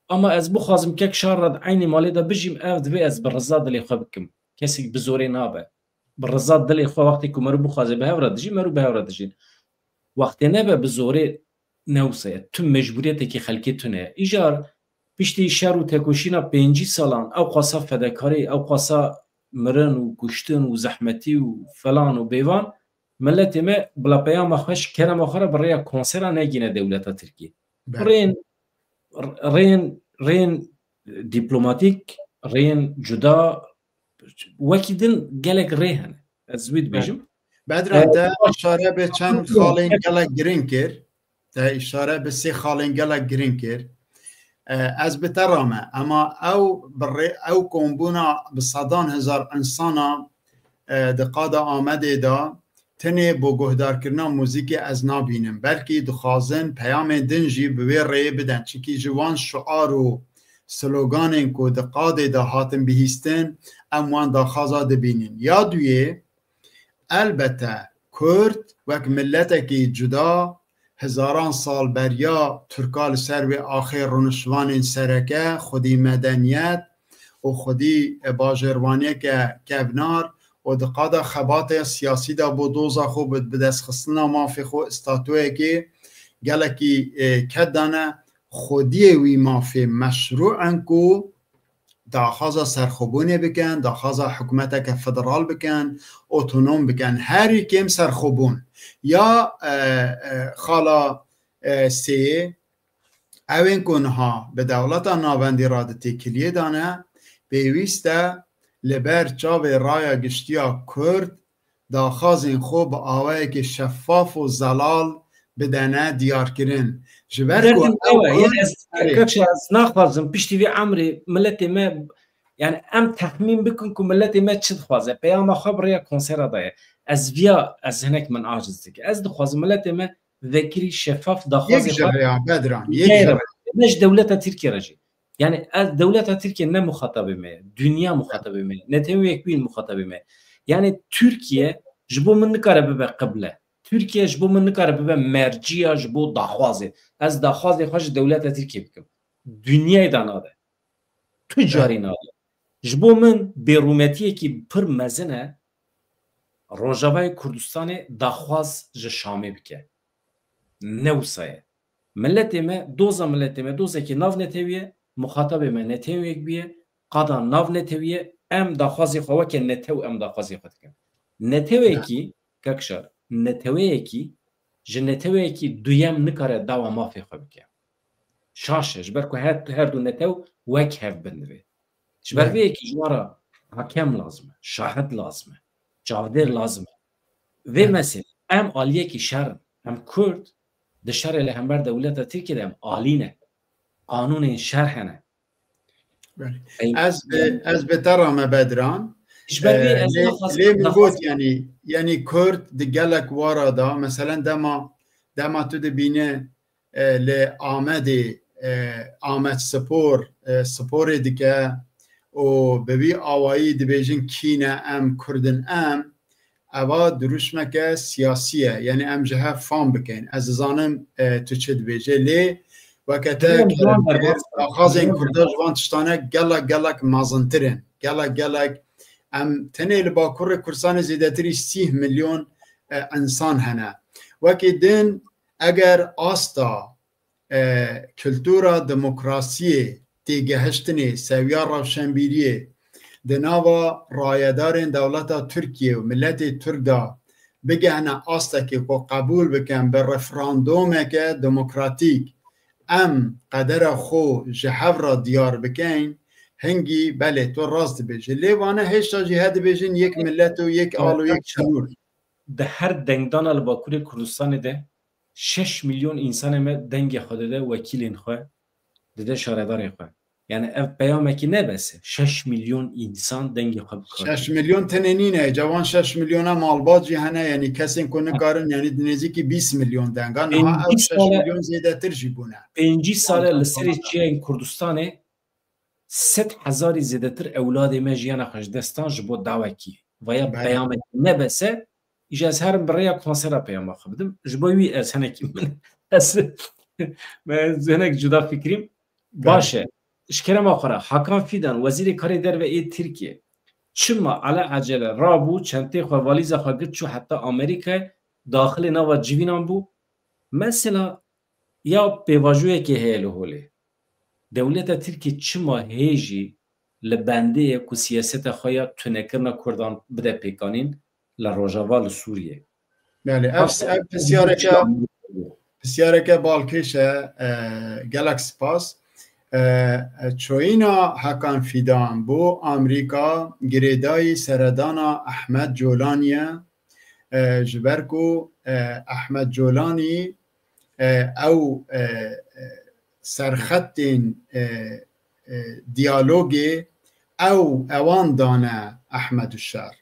Ama ez bixwazim kek Şar re di eynî malê de bijîm, ev divê ez bi riza dilê xwe bikim. Kesek bi zorê nabe. Bi riza dilê xwe wextê ku meriv bixwaze bi hev re dijî, meriv bi hev re dijîn. Wextê nebe bi zorê ne wisa ye. Tu mecbûriyetekî xelkê tune ye. Îcar piştî şer û tekoşîna pêncî salan ew qasa fedekarî, ew qasa mirin û kuştin û zehmetî û felan û bêvan, miletê me bila peyama xwe ji kerema xwe re bi rêya konsera negîne dewleta Tirkiyê. Rên, rên, rên dîplomatîk, rên cuda, wekî din gelek rê hene. Ez wî dibêjim. Bedran, te îşare bi çend xalên gelek giring kir. Te îşare bi sê xalên gelek giring kir. E, ez bi te re me. Ema ew bi rê, ew kombûna bi sedan hezar insana, e, di qada Amedê de tenê bo guhdarkirina muzîkê ez nabînim. Belkî dixwazin peyamên din jî bi wê rêyê bidin. Çikî ji wan şiar û sloganên ku di qadê de hatin bihîstin, em wan daxwaza dibînin. Ya duyê, elbete Kurd wek miletekî cuda hezaran sal beriya Tirka li ser wê axê rûnişvanên sereke, xwedî medeniyet û xwedî bajêrvaniyeke kevnar û di qada xebatê siyasî de bo doza xwe, bi, bi destxistina mafê xwe, statuyekê gelekî, e, ked dane, xwediyê wî mafê meşrû in ku daxwaza serxwebûnê bikin, daxwaza hikûmeteke federal bikin, otonom bikin. Herî kêm serxwebûn. Ya, e, e, xala, e, sêyê, ewên ku niha bi dewleta navendî re di têkiliyê de ne, pêwîst e li ber çavê raya giştî ya Kurd daxwazên xwe bi awayekî şeffaf û zelal bidene diyarkirin. Ji ber ku Derdin ew ew e, yanî ez, Kurd, erê, kekşa ez naxwazim piştî vê emrê miletê me, yani em texmîn bikin ku miletê me çi dixwaze. Peyama xwe bi rêya konsera daye. Ez viya, ez hinek min aciz dike. Ez dixwazim miletê me vekirî şeffaf daxwazê Yek ji xwe rêya, Bedran, yek ji rêya. Ne ji dewleta Tirkiye re jî. Yani ez, dewleta Tirkiye ne muxatabê me ye. Dinya muxatabê me ye. Neteweyek wî muxatabê me ye. Yani Tirkiye ji bo min nikare bibe qible. Tirkiye ji bo min nikare bibe merciya ji bo daxwazê. Ez daxwazê xwe ji dewleta Tirkiye bikim. Dinyayê de nade. Tu carî nade. Ji bo min bêrûmetiyekî pir mezin e Rojavayê Kurdistanê daxwaz ji Şamê bike. Ne wisa ye. Miletê me, doza miletê me, dozekî nav netewî ye, muxatabê me neteweyek bûye, qada nav netewî ye, em daxwazê xwe weke netew em daxwazê xwe dikin. Netewekî, kekşar, neteweyekî ji neteweyekî duyem nikare dawa mafê xwe bike. Şaş e, ji ber ku her, her du netew wek hev bin divê. Ji ber vê yekî ji wan re hakem lazim e, şahid lazim e, çavdêr lazim e. Vê meselê em aliyekî şer in. Em Kurd di şerê li hember dewleta Tirkiyê de em alî ne. Qanûnên şer hene. Belê. Ey, Ez bi, yani ez bi te re me, Bedran. Ji ber vê Ee, ez lê, naxwazim, lê min naxwazim got, yani, yani Kurd di gelek wara da, meselen dema, dema tu dibîne, e, li Amedê, e, Amed Spor, e, sporê dike û bi vî awayî dibêjin kî ne em, Kurd in em, eva dirûşmeke siyasî ye. Yani em ji hev fam bikin. Ez dizanim, e, tu çi dibêje. Lê weke te Dilim, dilim, kerem dilim. Daxwazên Kurda ji van tiştane gelek, gelek mezintir in. Gelek, gelek. Em tenê li Bakurê Kurdistanê zêdetirî sîh milyon, e, insan hene. Wekî din, eger asta e, kultura demokrasiyê, têgehiştinê, sewiya rewşenbîriyê di nava rayedarên dewleta Tirkiye û miletê Tirk de bigehne astekê ku qebûl bikin, bi referandûmeke demokratîk em qedera xwe ji hev re diyar bikin, hingî belê tu rast dibêjî. Lê vane hêşta jî he dibêjin yek milet û yek al û yek sinûr. Di her dengdana li Bakurê Kurdistanê de şeş milyon însanê me dengê xwe dide wekîlên xwe, dide şaredarên xwe. Yani ev peyamekî ne bes e. Şeş milyon însan dengê xwe bikar. Şeş milyon tenê nîne, cavan şeş milyona malbat jî hene, yani kesên ku nikarin, yani di nêzîkî bîst milyon denga. Niha ew Pêncî şeş sale, milyon zêdetir jî bûne. Pêncî sale li serê çiyayên Kurdistanê sed hezarî zêdetir ewladê me jiyana xwe ji dest dan ji bo dawekî. Vaya Belê. Peyamekî ne bes e, îja ez herim bi rêya konsera peyama xwe bidim. Ji bo wî ez hinekî min, ez, ez hinek cuda fikirîm. Belê. Baş e. Ji kerema xwe re, Hakan Fidan, Wezîrê Karê Derve ê Tirkiye, çima ele ecele rabû, çentê xwe, valîza xwe girt, çû heta Amerîkayê, daxilê nava civînan bû? Mesela Ya pêvajoyekê heye li holê. Dewleta Tirkiyê çima hê jî li bendê ye ku siyaseta xwe ya tunekirina Kurdan bide pêkanîn li Rojava, li Sûriyê? Yani ev, ev pisyareke, pisyareke balkêş e, e, gelek spas. E, e, çoyîna Hakan Fidan bo Amerîka girêdayî seredana Ahmet Colanî ye. E, ji ber ku, e, Ahmet Colanî, e, ew, e, e, serxetên, e, e, diyalogê ew, ewan dane Ehmed Uşar.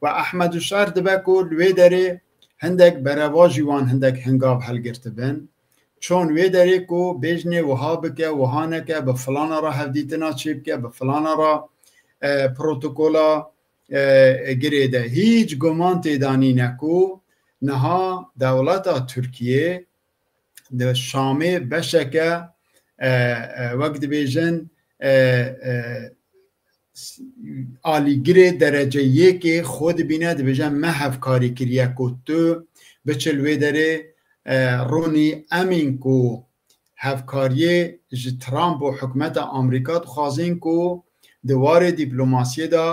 Ve Ehmed Uşar dibe ku li wê derê hindek berevajî wan hindek hingav helgirtibin. Çon wê derê ku bêjinê wiha bike, wiha neke, bi filana re hevdîtina çêbike, bi filana re, e, protokola, e, girêde. Hîç guman tê de nîne ku niha dewleta Tirkiyê di Şamê beşeke, e, e, wek dibêjin, e, e, s-, alîgirê derece yekê xwe dibîne, dibêje me hevkarî kiriye ku tu biçil wê derê, e, rûnî emîn ku hevkariyê ji Trump û hikûmeta Amerîka dixwazin ku di warê dîplomasiyê de,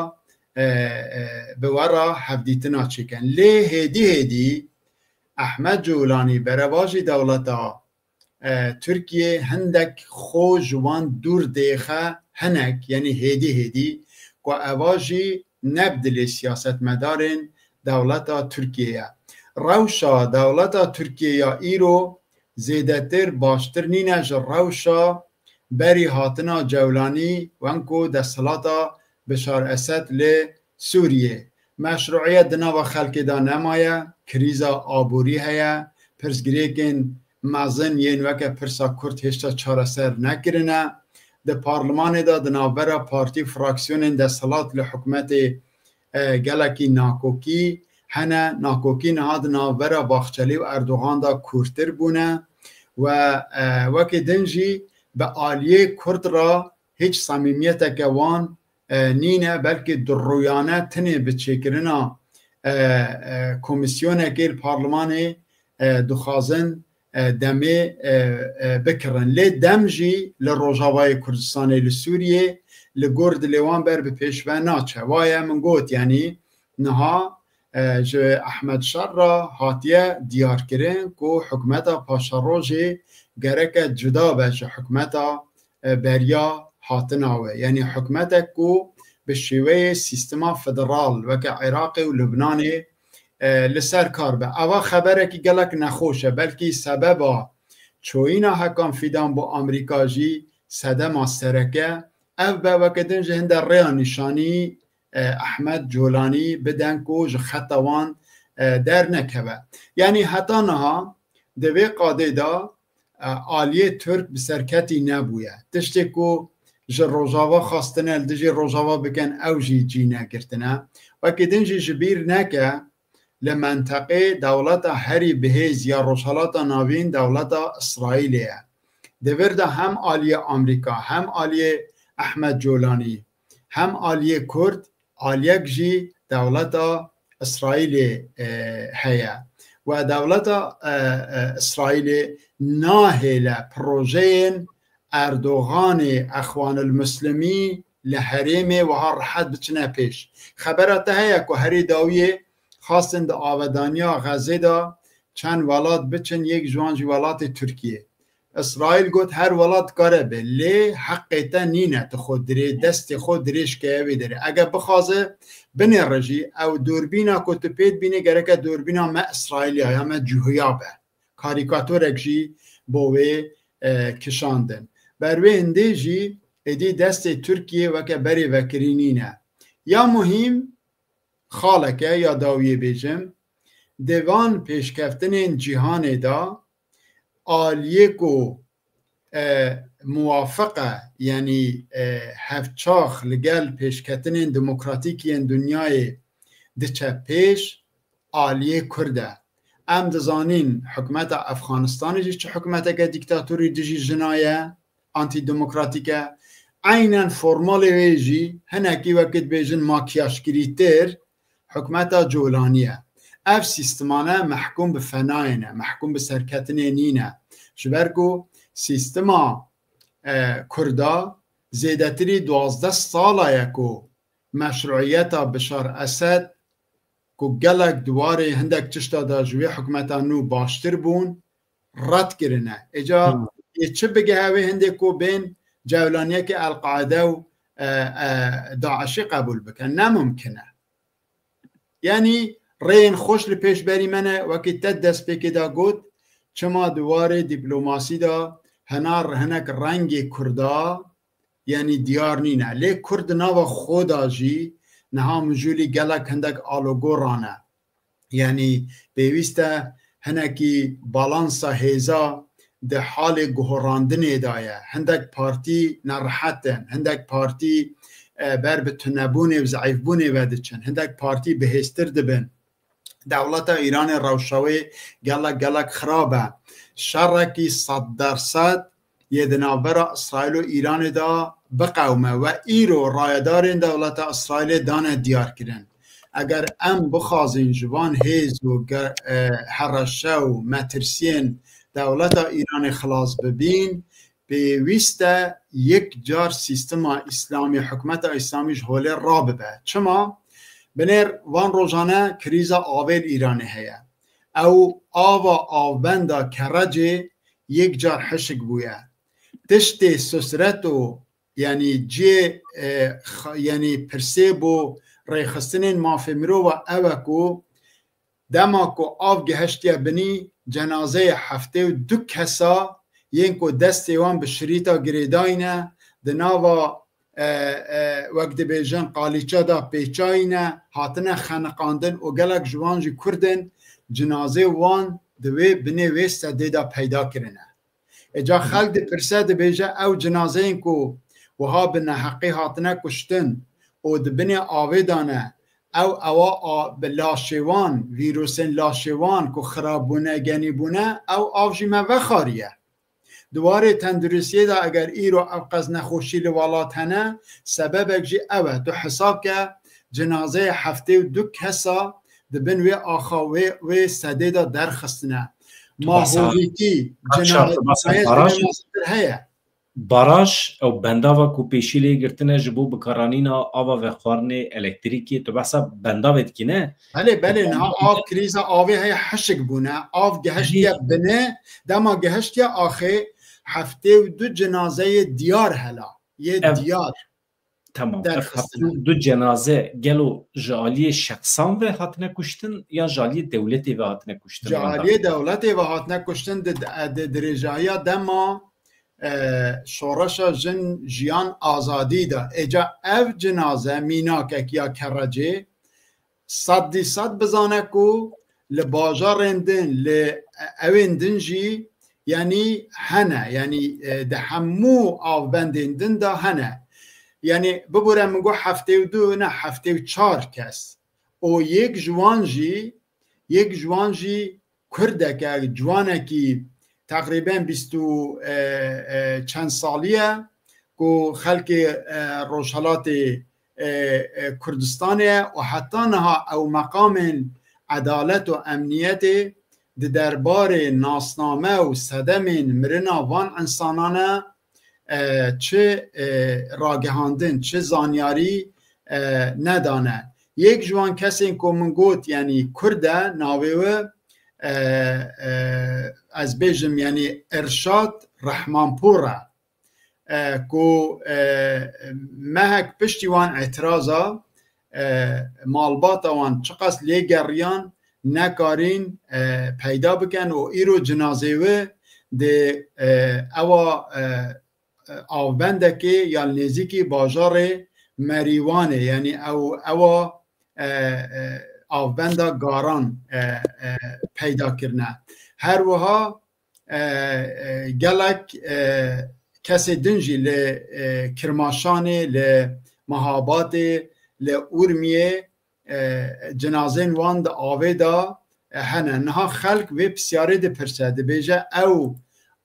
e, e, bi we re hevdîtina çêkin. Lê hêdî hêdî Ehmed Colanî, berevajî dewleta, e, Tirkiyê, hindek xwe ji wan dûr dêxe, hinek, yanî hêdî hêdî, ku eva jî ne bi dilê siyasetmedarên dewleta Tirkiyê ye. Rewşa dewleta Tirkiyê ya îro zêdetir, baştir nîne ji rewşa berî hatina Cewlanî, wengku desthilata Bişar Esed li Sûriyê. Meşruiyet di nava xelkê de nemaye, krîza aborî heye, pirsgirêkên mezin yên weke pirsa Kurd hêşta çareser nekirine. Di parlimanê de di navbera partî û fraksiyonên desthilat li hikûmetê, e, gelekî nakokî hene. Nakokî niha di navbera Baxçelî û Erdogan de kûrtir bûne. We, e, wekî din jî bi aliyê Kurd re hîç samîmiyeteke wan, e, nîne, belkî durûyane tinê bi çêkirina, e, e, komîsyonekê li parlimanê, e, dixwazin, e, demê, e, e, bikirin. Lê dem jî li Rojavayê Kurdistanê, li Sûriyê, li gor dilê wan ber bi pêş ve naçe. Waye min got, yanî niha, e, ji Ehmed Şer re hatiye diyarkirin ku hikûmeta paşerojê gereke cuda be ji hikûmeta, e, beriya hatina we. Yanî hikûmetek ku bi şêweyê sîstema federal weke Iraqê û Lubnanê, e, li ser kar be. Eva xeberekî gelek nexweş e. Belkî sebeba çoyîna Hakan Fidan bo Amerîka jî sedema sereke ev be, weke din jî hinde rêya nîşanî, e, Ehmed Colanî bidin ku ji xeta wan, e, dernekeve. Yanî heta niha di vê qadê de, e, aliyê Tirk bi serketî nebûye. Tiştê ku ji Rojava xwestine li dijî Rojava bikin, ew jî cî negirtine. Wekî din jî ji bîr neke, li menteqê dewleta herî bihêz ya Rojhilata Navîn dewleta Îsraîlê ye. Di vir de hem aliyê Amerîka, hem aliyê Ehmed Colanî, hem aliyê Kurd, aliyek jî dewleta Îsraîlê, e, heye. We dewleta, e, e, Îsraîlê nahêle projeyên Erdoganê, Exwanil Muslimî li herêmê wiha rehet biçine pêş. Xebera te heye ku herî dawiyê xwestin di avedaniya Xezê de çend welat biçin, yek ji wan jî welatê Tirkiyê. Îsraîl got, her welat dikare be, lê heqê te nîne tu xwe dirê, destê xwe dirêj keye wê derê. Eger bixwaze, binêre jî, ew dûrbîna ku tu pê dibînî gereke dûrbîna me Îsraîliya ya me cihûya be. Karîkatorek jî bo wê, e, kişandin. Ber wê hindê jî êdî destê Tirkiyê weke berê vekirî nîne. Ya muhîm, xaleke ya dawiyê bêjim, di van pêşkeftinên cîhanê de aliyê ku, e, muwafiq e, yanî, e, hevçax li gel pêşketinên demokratîk yên dinyayê diçe pêş, aliyê Kurd e. Em dizanîn hikûmeta Efxanistanê jî çi hikûmeteke dîktatorî dijî jina ye, antîdemokratîk e. Eynen formalê wê jî hinekî wekî dibêjin makiyajkirîtir hikûmeta Colanî ye. Ev sîstemane mehkûm bi fenayê ne, mehkûm bi serketinê nîne. Ji ber ku sîstema, e, Kurda zêdetirî duwazdeh sala ye ku meşruiyeta Bişar Esed ku gelek di warê hindek tişta de ji wê hikûmeta nû baştir bûn, red kirine. Êca Hmm. yê çi bigihe wê hindê ku bên cewlaniyeke El-Qaide û, e, e, DAIŞ'î qebûl bikin? Ne mimkin e. Yanî rêyên xweş li pêşberî me ne, wekî te destpêkê de got, çima di warê dîplomasî de hinar hinek rengê Kurda, yanî diyar nîne. Lê Kurd di nava xwe de jî niha mijûlî gelek hindek alogoran e. Yanî pêwîst e hinekî balansa hêza di halê guherandinê de ye. Hindek partî nerehet in, hindek partî, e, ber bi tunebûnê û zeîfbûnê ve diçin, hindek partî bihêztir dibin. Dewleta Îranê rewşa wê gelek, gelek xirab e. Şerekî sed dersed yê di navbera Îsraîl û Îranê de biqewime we îro rayedarên dewleta Îsraîlê dane diyarkirin. Eger em bixwazin ji van hêz û ge-, e, hereşe û metirsiyên dewleta Îranê xilas bibîn, pêwîst e yek car sîstema Îslamî, hikûmeta Îslamî ji holê rabibe. Çima? Binêr van rojane krîza avê li Îranê heye. Ew ava avbenda Kerecê yek car hişk bûye. Tiştê susret û, yanî cihê, e, xa-, yanî pirsê bo rêxistinên mafê mirova ew e ku dema ku av gihiştiye binî, cenazeyê heftê û du kesa yên ku destê wan bi şirîta girêdayî ne, di nava, e, e, wek dibêjin, qalîçe de pêçayî ne, hatine xeniqandin û gelek ji wan jî Kurd in, cinazê wan di wê binê wê sedê de peyda kirine. Êca xelk dipirse, dibêje, ew cinazeyên ku wiha bi neheqî hatine kuştin û di binê avê de ne, ew ewa a, bi laşê wan, vîrusên laşê wan ku xirab bûne, genî bûne, ew av jî me vexariye. Di warê tenduristiyê de eger îro ev qas nexweşî li welat hene, sebebek jî ew e. Tu hesab ke, cinazeyê heftê û du kesa di bin wê axa, wê, wê sedê de derxistine. Tu behsa Mahovîtî, Akşar, tu behsa cinayetê baraj, mezin heye. Baraj, ew bendava ku pêşî lê girtine ji bo bikaranîna ava vexwarinê, elektrîkê, tu behsa bendavê dikî, ne? Belê, belê, niha av, krîza avê heye, hişk bûne, av gehiştiye Belê. Bine, dema gehiştiye axê, heftê û du cinazeyê diyar hela, yê Ev diyar. Tamam. Ev derxistine. Heftê û du cenaze gelo ji aliyê şexsan ve hatine kuştin yan ji aliyê dewletê ve hatine kuştin? Ji aliyê dewletê ve hatine kuştin, di, di dirêjahiya dema, e, şoreşa jin, jiyan, azadî de. Êca ev cenaze mînakek ya Kerecê, sedî sed bizane ku li bajarên din, li ewên din jî, yanî hene, yanî, e, di hemû avbendên din de hene. Yanî bibûre min got heftê û du, ne, heftê û çar kes. Û yek ji wan jî, yek ji wan jî Kurdeke, ciwanekî teqrîben bîst û, e, e, çend salî ye ku xelkê, e, Rojhelatê, e, e, Kurdistanê ye û heta niha ew meqamên edalet û emniyetê di derbarê nasname û sedemên mirina van insanane, e, çi, e, ragihandin, çi zanyarî, e, nedane. Yek ji wan kesên ku min got, yanî Kurd e, navê wê, e, e, ez bêjim, yanî Irşad Rehmanpûr e, e, ku, e, mehek piştî wan îtiraza, e, malbata wan çiqas lê geriyan, nekarîn, e, peyda bikin û îro cinazê wê di, e, ewa, e, e, avbendekê ya nêzîkî bajarê Merîwanê, yanî ew, ewa, e, e, avbenda Garan, e, e, peyda kirine. Her wiha, e, e, gelek, e, kesê din jî li, e, Kirmaşanê, li Mehabatê, li Urmiyê, e, cinazên wan di avê de, e, hene. Niha xelk vê pisyarê dipirse, dibêje, ew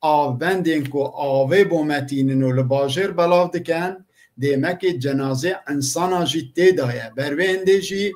avbendên ku avê bometînin û li bajêr belav dikin, dêmekê cenazê insana jî tê de ye. Ber vê hindê jî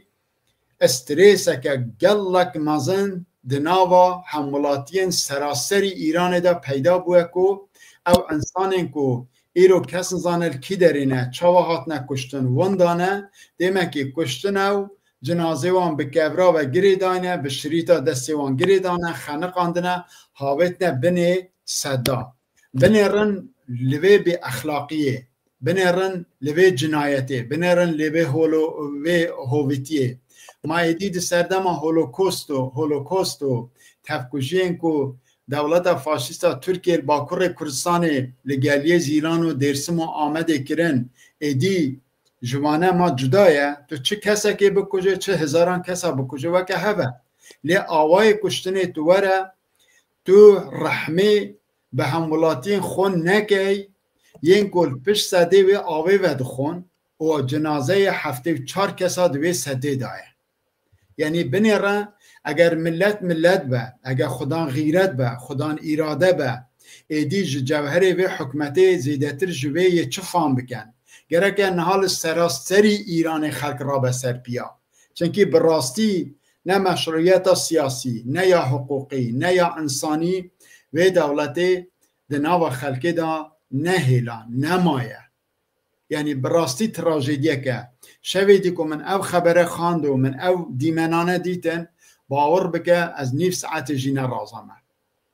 strêseke gelek mezin di nava hemwelatiyên seraserî Îranê de peyda bûye ku ew insanên ku îro kes nizane li kî derê ne, çawa hatine kuştin, winda ne, dêmekî kuştine û cinazê wan bi kevra ve girê dayne, bi şirîta destê wan girê dane, xeniqandine, havêtine binê seda. Binêrin li vê bêexlaqiyê, binêrin li vê cinayetê, binêrin li vê holo-, vê hovîtiyê. Ma êdî di serdema holokosto, holokosto, tevkujiyên ku dewleta faşîsta Tirkiyê li Bakurê Kurdistanê li geliyê Zîlan û Dêrsim û Amedê kirin, êdî ji vane ma cuda ye. Tu çi kesekê bikuje, çi hezaran kesa bikuje, weke hev e. Lê awayê kuştinê tu were, tu rehmê bi hemwelatiyên xwe nekey, yên ku li pişt sedê wê avê vedixwin û cinazeyê heftê û çar kesa di wê sedê de ye. Yanî binêre, eger millet millet be, eger xudan xîret be, xudan îrade be, êdî ji cewherê vê hikûmetê zêdetir ji vê yê çi fam bikin? Gereke niha li seraserî Îranê xelk rabe ser piya. Çimkî bi rastî ne meşrûyeta siyasî, ne ya hiqûqî, ne ya însanî vê dewletê di nava xelkê de nehêla, nemaye. Yanî bi rastî trajediyek e. Şevê dî ku min ev xebere xwend û min ev dîmenane dîtin, bawer bike ez nîv saetê jî nerazame.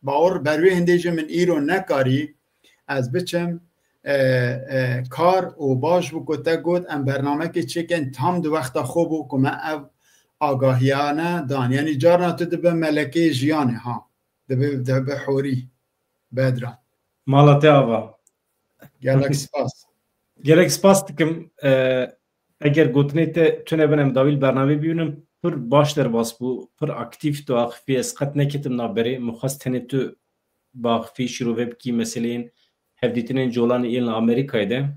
Bawer ber wê hindê jî min îro nekarî ez biçim, e, e, kar û baş bû ku te got em bernamekê çêkin, tam di wexta xwe bû ku me ev agahiyane dan. Yanî carna tu dibe melekeyê jiyanê ha. Dibe, dibe horî. Bedran. Mala te ava. Gelek spas. Gelek spas dikim. E, eger gotinê te tune bin em dawî li bernamê bibînin, pir baş derbas bû, pir aktîf tu axifî, ez qet neketim navberê. Min xwest tenê tu biaxifî, şîrove bikî meseleyên hevdîtinên colanê yên li Amerîkayê de.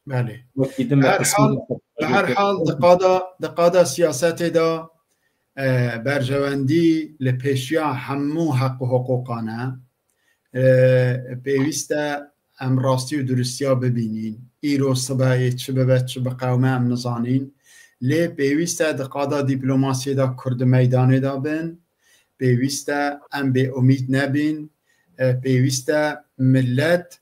Belê. Wekî din Bi me her qismî hal, bi her hal di qada, di qada siyasetê de, e, berjewendî li pêşiya hemû heq û hiqûqan e. E, pêwîst e em rastî û duristiya bibînîn. Îro sibe yê çi bibe, çi biqewime em nizanîn. Lê pêwîst e di qada dîplomasiyê de Kurd di meydanê de bin. Pêwîst e em bêumîd nebîn. E, pêwîst e millet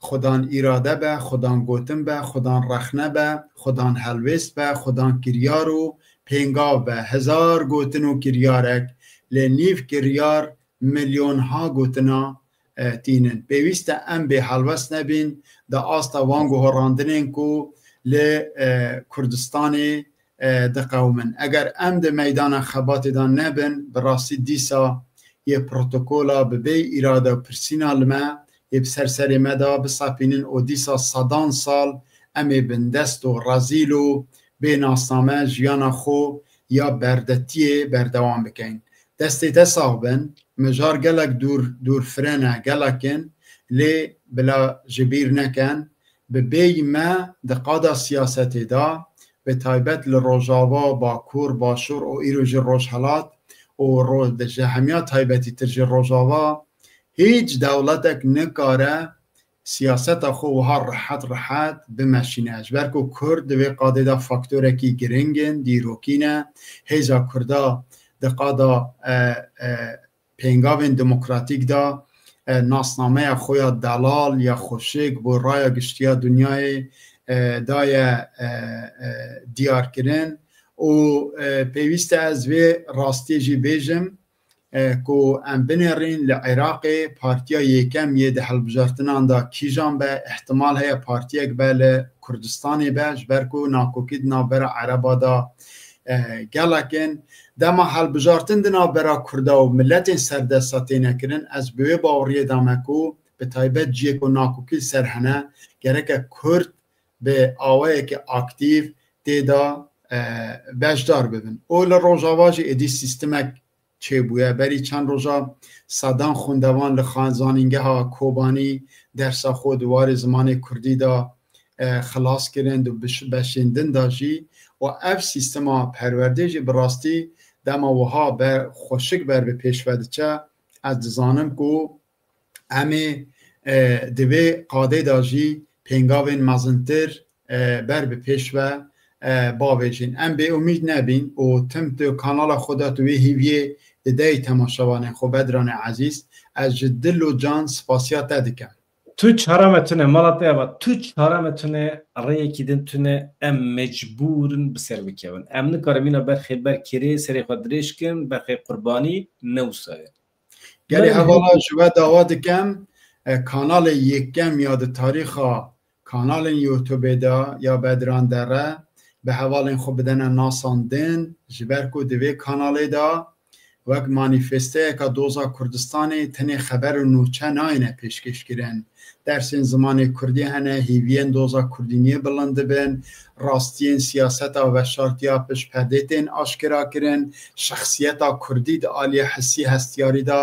xudan îrade be, xudan gotin be, xudan rexne be, xudan helwêst be, xudan kiryar û pêngav be. Hezar gotin û kiryarek, lê nîv kiryar milyonha gotina, e, tînin. Pêwîst e em bê helwest nebîn di asta wan guherandinên ku li, e, Kurdistanê, e, diqewimin. Eger em di meydana xebatê de nebin, bi rastî dîsa yê protokola bi bê îrade û pirsîna li me yê bi ser serê me de bisepînin û dîsa sedan sal em ê bindest û rezîl û bê nasname jiyana xwe ya berdetiyê berdewam bikeyn. Destê te sax bin, mijar gelek dûr, dûrfirêne gelek in, lê bila ji bîr neken, bi bêyî me di qada siyasetê de, bi taybet li Rojava, Bakur, Başûr û îro jî Rojhelat û ro-, ji hemiya taybetîtir jî Rojava, hîç dewletek nikare siyaseta xwe wiha rehet rehet bimeşîne. Ji ber ku Kurd di vê qadê de faktorekî giring in, dîrokî ne. Hêza Kurda di qada, e, e, pêngavên demokratîk de, e, nasnameya xwe ya delal ya xweşik bo raya giştiya dinyayê, e, daye, e, e, diyarkirin û, e, pêwîst e ez vê rastiyê jî bêjim, e, ku em binêrîn li Iraqê partiya yekem yê di hilbijartinan de kîjan be, ihtimal heye partiyek be li Kurdistanê be, ji ber ku nakokî di navbera Ereba de, e, gelek in. Dema hilbijartin di navbera Kurda û miletên serdesta têne kirin, ez bi wê baweriyê de me ku bi taybet ciyê ku nakokî li ser hene, gereke Kurd bi awayekî aktîf tê de, e, beşdar bibin. Û li Rojava jî êdî sîstemek çêbûye. Berî çend roja sedan xwendevan li xan-, zanîngeha Kobanî dersa xwe di warê zimanê kurdî de, e, xilas kirin, di biş-, beşên din de jî. Û ev sîstema perwerdê jî bi rastî dema wiha ber, xweşik ber bi pêş ve diçe, ez dizanim ku em ê, e, di vê qadê de jî pêngavên mezintir, e, ber bi pêş ve, e, bavêjin. Em bêumîd nebîn û tim tu kanala xwe de tu wê hîviyê dideyî temaşevanên xwe Bedranê ezîz, ez ji dil û can spasiya te dikim. Tu çara me tune, mala te eva, tu çara me tune, rêyekî din tune, em mecbûr in bi ser bikevin. Em nikarin mîna berxê ber kêrê serê xwe dirêj kin, berxê qurbanî ne wisa ye. Gelî hevala ji we dawa dikim, e, kanalê yekem ya di tarîxa kanalên YouTubeê de ya Bedran Dere bi hevalên xwe bidene nasandin, ji ber ku di vê kanalê de wek manîfesteyeka doza Kurdistanê tenê xeber û nûçe nayêne pêşkêşkirin. Dersên zimanê kurdî hene, hêviyên doza kurdîniyê bilind dibin, rastiyên siyaseta veşartiya piştperdê tên aşkera kirin, şexsiyeta kurdî di aliyê hisî hestiyarî de,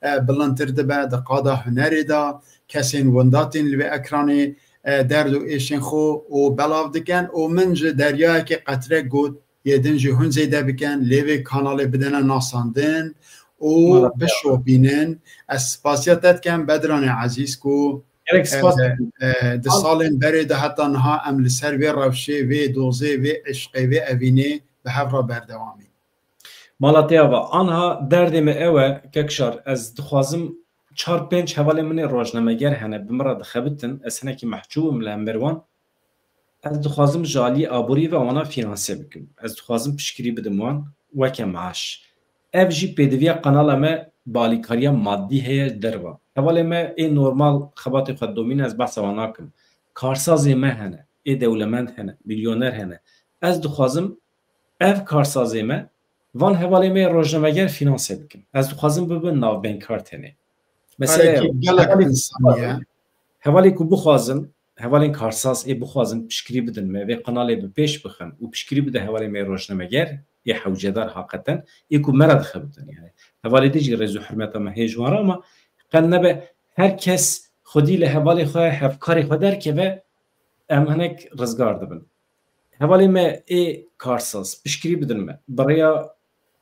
e, bilindtir dibe, di qada hunerê de, kesên winda tên li vê ekranê, e, derd û êşên xwe û belav dikin û min ji deryayekê qetre got, yê din jî hûn zêde bikin, lê vê kanalê bidene nasandin û bişopînin. Ez spasiya te dikim Bedranê ezîz ku, Gelek spas dikim. e, di salên berê de heta niha em li ser vê rewşê, vê dozê, vê eşqê, vê evînê bi hev re berdewam in. Mala te ava, anha derdê me ew e, Kekşar, ez dixwazim çar pênc hevalên min ê rojnameger hene, bi min re dixebitin, ez hinekî mehcûb im li hember wan. Ez dixwazim ji aliyê aborî ve wana fînanse bikim. Ez dixwazim piştgirî bidim wan weke maaş. Ev jî pêdiviya qanala me bi alîkariya madî heye derva. Hevalê me ê normal xebatê xwe domîne, ez behsa wan nakim. Karsazê me hene, ê dewlemend hene, milyoner hene. Ez dixwazim ev karsazê me van hevalê me yê rojnameger fînanse bikim. Ez dixwazim bibin navbeynkar tenê. Mesele Karekî gelek insanî ye. Hevalê ku bixwazin, hevalên karsaz ê bixwazin piştgirî bidin me, vê qanalê bi pêş bixin û piştgirî bide hevalê me yê rojnameger, ê hewcedar haqeten, ê ku me re dixebitin. Yani hevalê din jî rêz û hurmeta me heye ji wan re, ama qet nebe her kes xwedî li hevalê xwe, hevkarê xwe derkeve, em hinek rizgar dibin. Hevalê me ê karsaz piştgirî bidin me. Bi rêya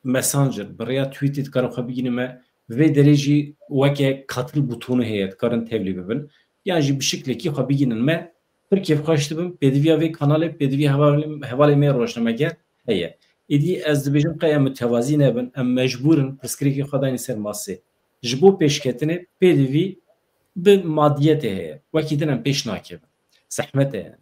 Messenger, bi rêya Tweetê dikarin xwe bigihînin me. Vê derê jî weke katıl butonu heye, dikarin tevlî bibin. Yan jî bi şiklekî xwe bigihînin me. Pir kêfxweş dibim. Pêdiviya vê kanalê, pêdiviya hevalê, hevalê me yê rojnameger heye. Êdî ez dibêjim qey em mutewazî nebin, em mecbûr in pirsgirêkê xwe dayîn ser masê. Ji bo pêşketinê pêdivî bi madiyetê heye. Wekî din em pêş nakevin. Zehmet e yani.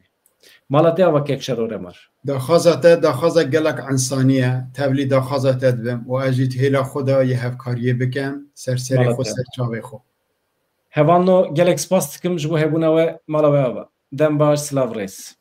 Mala te ava Kekşar Oremar. Daxwaza te, daxwaza gelek insanî ye. Tevlî daxwaza te dibim û ez jî di hêla xwe de yê hevkariyê bikim, ser serê xwe, ser çavê xwe. Hevalno, gelek spas dikim ji bo hebûna we, mala we ava. Dem baş, silav rêz.